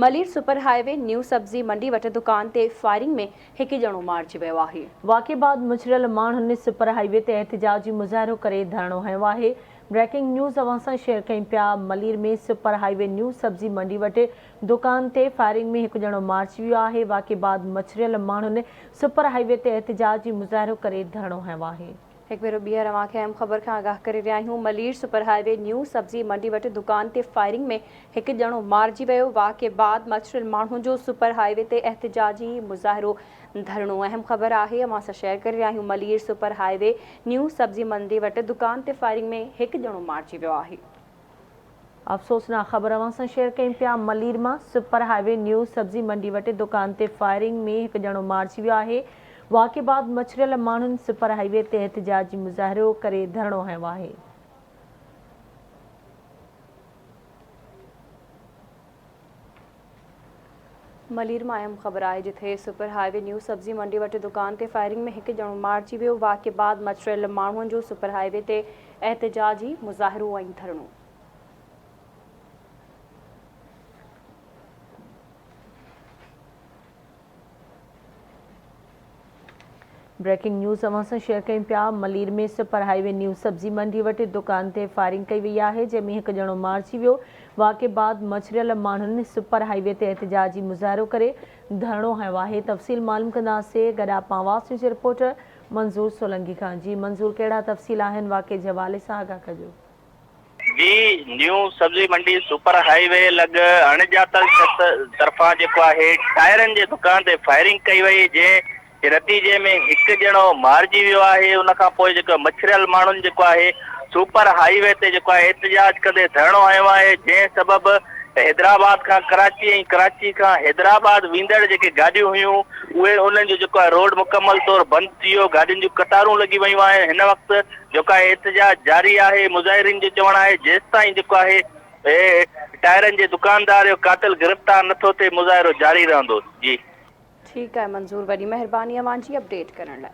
Malir super highway new Sabzi Mandi وٽ دڪان تي فائرنگ ۾ هڪ ڄڻو مارجي ويو آهي. واقعي بعد مڇريل ماڻهن سپر هاء وي تي احتجاجي مظاهرو ڪري ڌرڻو هنيو آهي. بريڪنگ نيوز اوهان سان شيئر ڪيون پيا Malir ۾ super highway new Sabzi Mandi وٽ دڪان تي فائرنگ ۾ هڪ ڄڻو مارجي ويو آهي. واقعي بعد مڇريل ماڻهن سپر هاء وي تي احتجاجي مظاهرو ڪري ڌرڻو هنيو آهي. هڪ ڀيرو ٻيهر اوهان کي اهم خبر کان آگاهه ڪري رهيا آهيون Malir super highway new Sabzi Mandi وٽ دڪان تي فائرنگ ۾ هڪ ڄڻو مارجي ويو واقعي بعد مڇريل ماڻهن جو سپر هاء وي تي احتجاجي مظاهرو ڌرڻو اهم خبر آهي اوهان سان شيئر ڪري رهيا آهيون Malir super highway new Sabzi Mandi وٽ دڪان تي فائرنگ ۾ هڪ ڄڻو مارجي ويو آهي. افسوسناڪ خبر اوهان سان شيئر ڪيون پيا ملير مان سپر هاء وي نيو سبزي منڊي وٽ دڪان تي فائرنگ ۾ هڪ ڄڻو مارجي ويو آهي واقعي بعد مڇريل ماڻهن سپر هاء وي تي احتجاجي مظاهرو ڪري ڌرڻو هنيو آهي. ملير مان اهم خبر آهي جتي سپر هاء وي نيو سبزي منڊي وٽ دڪان تي فائرنگ ۾ هڪ ڄڻو مارجي ويو واقعي بعد مڇريل ماڻهن جو سپر هاء وي تي احتجاجي مظاهرو ۽ ڌرڻو. بريڪنگ نيوز اوهان سان شيئر ڪيون پيا Malir ۾ super highway new Sabzi Mandi وٽ دڪان تي فائرنگ ڪئي وئي آهي جنهن ۾ هڪ ڄڻو مارجي ويو واقعي بعد مڇريل ماڻهن سپر هاء وي تي احتجاجي مظاهرو ڪري ڌرڻو هنيو آهي تفصيل معلوم ڪنداسين گڏاپ آواز نيوز جي رپورٽر منظور سولنگي کان جي منظور ڪهڙا تفصيل آهن واقعي جي حوالي سان آگاهه ڪجو. جي new Sabzi Mandi super highway لڳ اڻڄاتل شخص طرفان جيڪو آهي ٽائرن جي دڪان تي فائرنگ ڪئي وئي جنهن جي نتيجي ۾ هڪ ڄڻو مارجي ويو آهي ان کان پوء جيڪو مڇريل ماڻهن جيڪو آهي سپر هاء وي تي جيڪو آهي احتجاج ڪندي ڌرڻو هنيو آهي جنهن سبب حيدرآباد کان ڪراچي ۽ ڪراچي کان حيدرآباد ويندڙ جيڪي گاڏيون هيون اهي انهن جو جيڪو آهي روڊ مڪمل طور بند ٿي ويو گاڏين جون قطارون لڳي ويون آهن هن وقت جيڪو آهي احتجاج جاري آهي مظاهرين جو چوڻ آهي جيستائين جيڪو آهي ٽائرن جي دڪاندار جو قاتل گرفتار نٿو ٿئي مظاهرو جاري رهندو جي. ٺيڪ آهي منظور وڏي مهرباني اوهان جي اپڊيٽ ڪرڻ لاء.